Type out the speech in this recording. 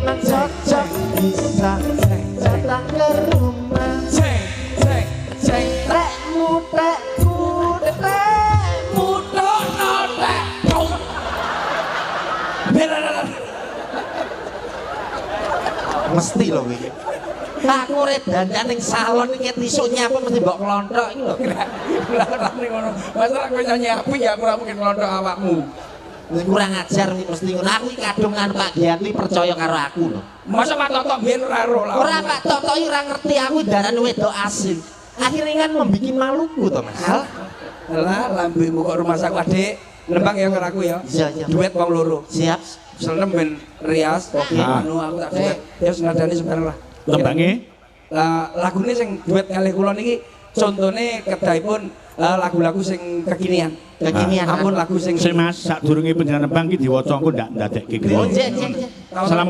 Memang cocok bisa datang ke rumah. Ceng, ceng, ceng. Tekmu tekku tekmu. Mutono tek. Bener. Mesti lho iki. Aku ora dandan ning salon iki isuk nyapa mesti mbok klonthok iki lho. Lah ora ngono. Masalah kowe nyanyi apik ya aku ora mungkin nglonthok awakmu. Kurang ajar mesti ngono. Aku iki kadung kan Pak Giatli percaya karo aku lho. Masa Pak Toto biyen ora ro lah. Ora, Pak Toto iki ora ngerti aku darane wedok asing. Akhirnya kan membikin maluku to, Mas. Alah, lambemu kok rumah saku adik. Nembang ya karo aku ya. Iya. Duet wong loro. Siap. Seneng ben rias. Oke. Anu aku tak duet. Ya wis ngadani sebarang lah. Tembange? Lah lagune sing duet kalih kula niki contone kedahipun lagu-lagu sing kekinian. Kekinian. Ampun lagu sing Sing Mas, sadurunge panjenengan nembang ki diwaca engko ndak ndadekke Oh, gelo. jek, jek, jek. Salam.